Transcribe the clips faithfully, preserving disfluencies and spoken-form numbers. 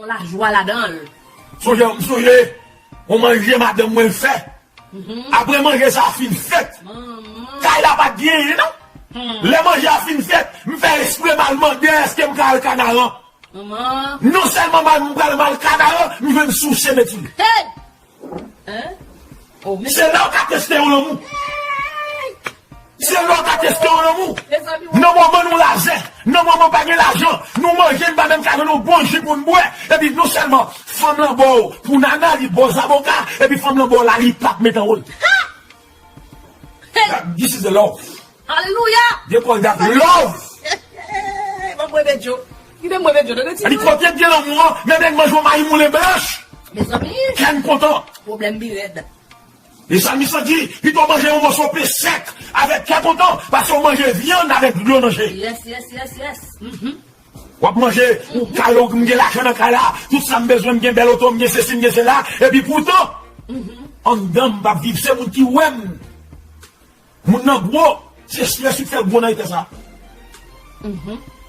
Yon lajwa ladan l. Sonje, m sonje yon manje madanm mwen fè. Apre manje sa fin fèt, kay la pa t gen anyen non. Lè manje a fin fèt, m fè espre m al mande èske m ka al Kanaran. Non sèlman m al, m pral m al Kanaran, m jwenn souse meti. Se la w ka teste yon lanmou. Se lè w ka teste yon lanmou. Nan moman nou lazè, nan moman pa gen lajan, nou manje, n pa menm ka jwenn yon bon ji pou n bwè. Epi non sèlman fanm lan ba w pou nana, li ba w zaboka, epi fanm lan ba w lali, li p ap met anwo l. This is the love. Alelouya! They call that love. Ban m reve Djo. Kite m reve Djo, tande ti. Epi kote gen lanmou an, men nèg manje yon mayi moulen blanch. Mezanmi. Kè n kontan. Pwoblèm bi rèd. E sa mi santi, pito manje yon moso pen sèk avèk kè kontan, pase w manje vyann avèk dlo nan je. Yes, yes, yes, yes. W ap manje, ou kay ou, m gen lajan nan kay la, tout sa m bezwen, m gen bèl oto, m gen sesi, m gen sela, epi poutan, anndan m p ap viv, se moun ki wè m. Moun nan gwo, se syès li k fè l gwo nan eta sa.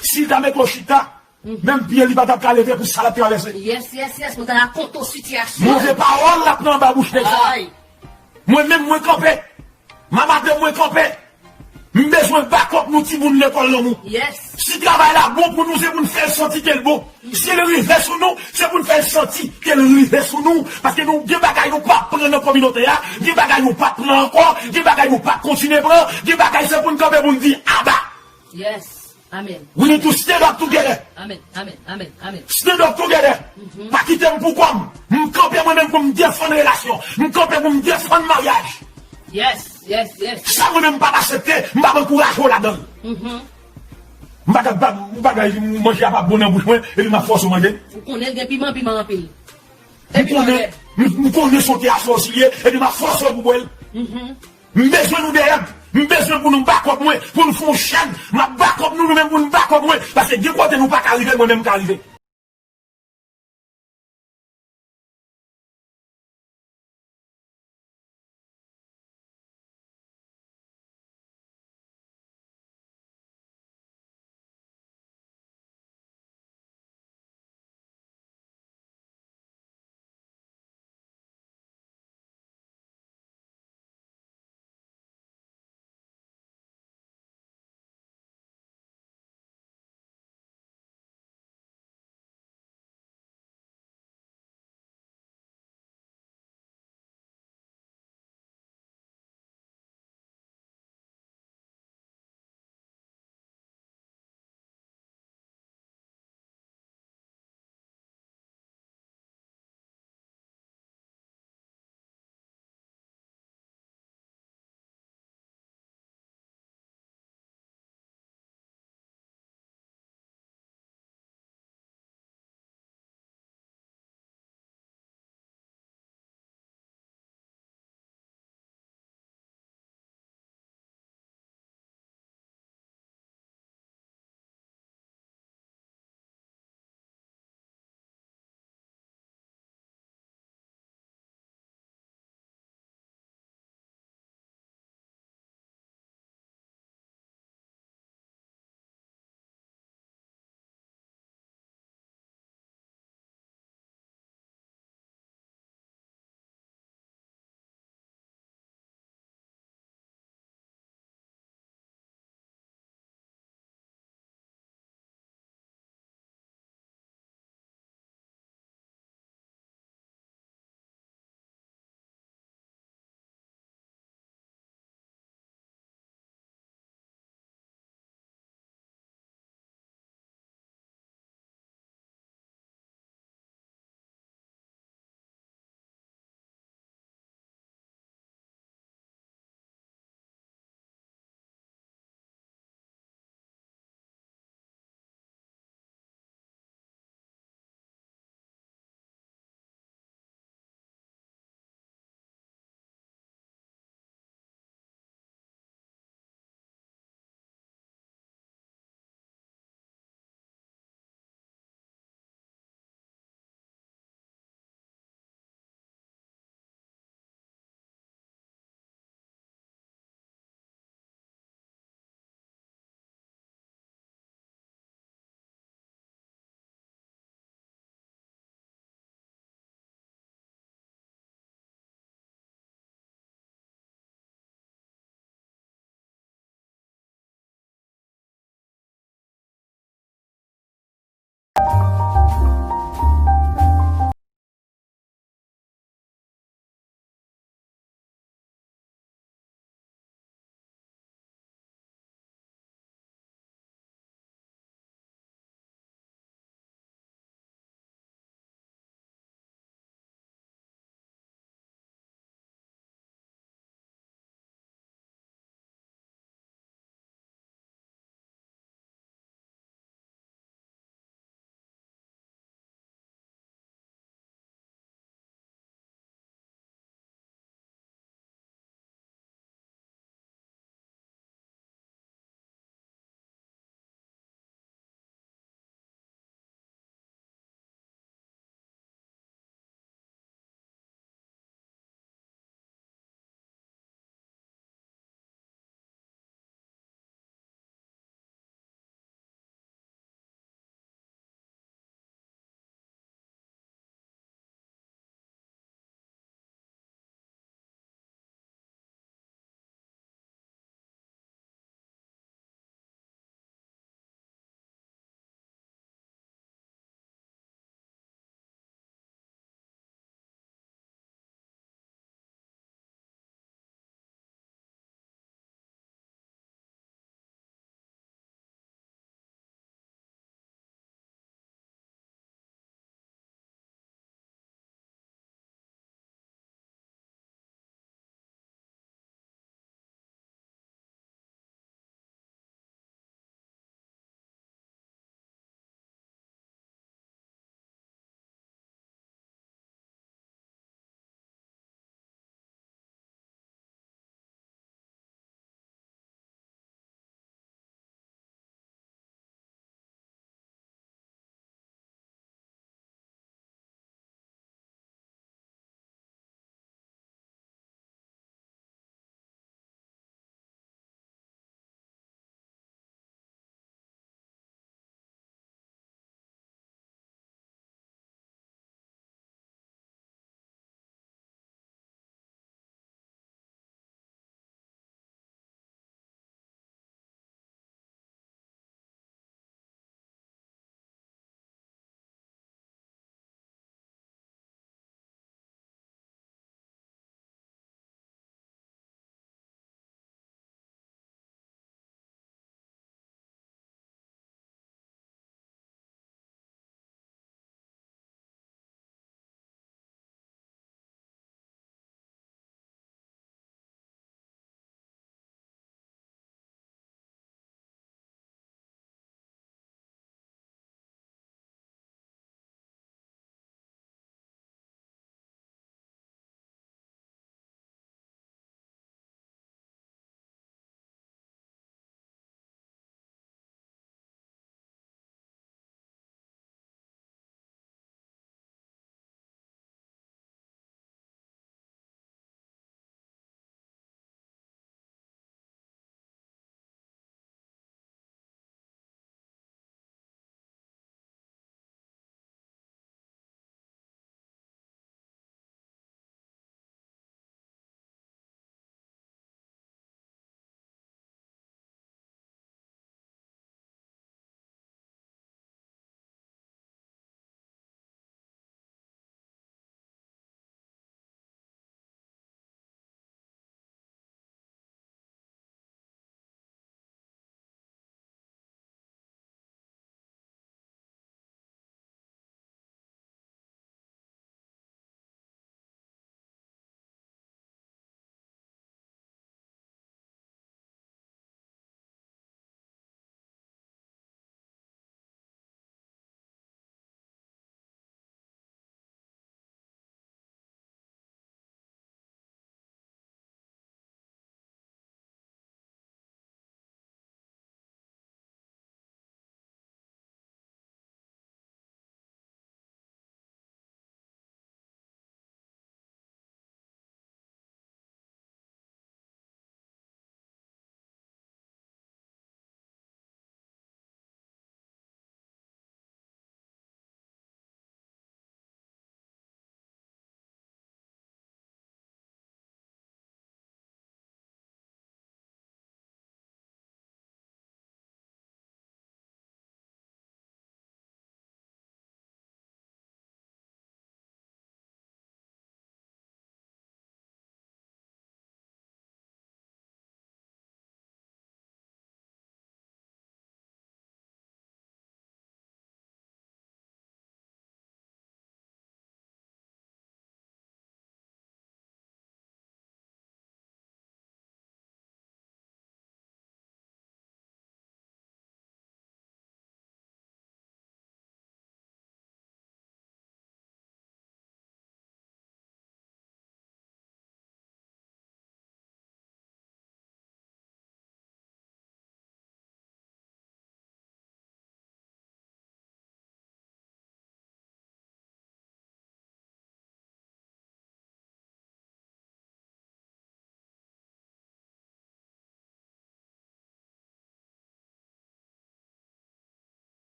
Si l ta mete w chita, menm pye li pa t ap ka leve pou sa l ap travèse. Yes, yes, yes, mwen ta rakonte w sitiyasyon. Move pawòl l ap nan anba bouch nèg sa. Mwen menm mwen kanpe. Madanm mwen kanpe. M bezwen bakòp nou timoun lekòl lanmou. Si travay la bon pou nou, se pou n fè l santi ke l bon. Si l rive sou nou, se pou n fè l santi ke l rive sou nou. Paske nou gen bagay nou pa pran nan kominote a, gen bagay nou pa pran ankò, gen bagay nou pa kontinye pran, gen bagay se pou n kanpe pou n di aba. Yes. Amen. We need to stand up together. Amen. Amen. Amen. Amen. Stand up together. Pa kite m pou kò m. M kanpe mwen menm pou m defann relasyon. M kanpe pou m defann maryaj. Yes, yes, yes. Sa mwen menm m p ap aksepte, m p ap ankouraje w ladan l. M pa ka, m pa, m pa ka manje a pa bon nan bouch mwen, epi m ap fòse w manje. Ou konnen l gen piman, piman anpil. M konnen, m, m konnen sote a fòs li ye, epi m ap fòse w pou bwè l. M bezwen nou dèyè m. M bezwen pou nou bakòp mwen, pou nou fè yon chèn. M ap bakòp nou, nou menm pou nou bakòp mwen. Paske gen kote nou pa ka rive, mwen menm m ka rive.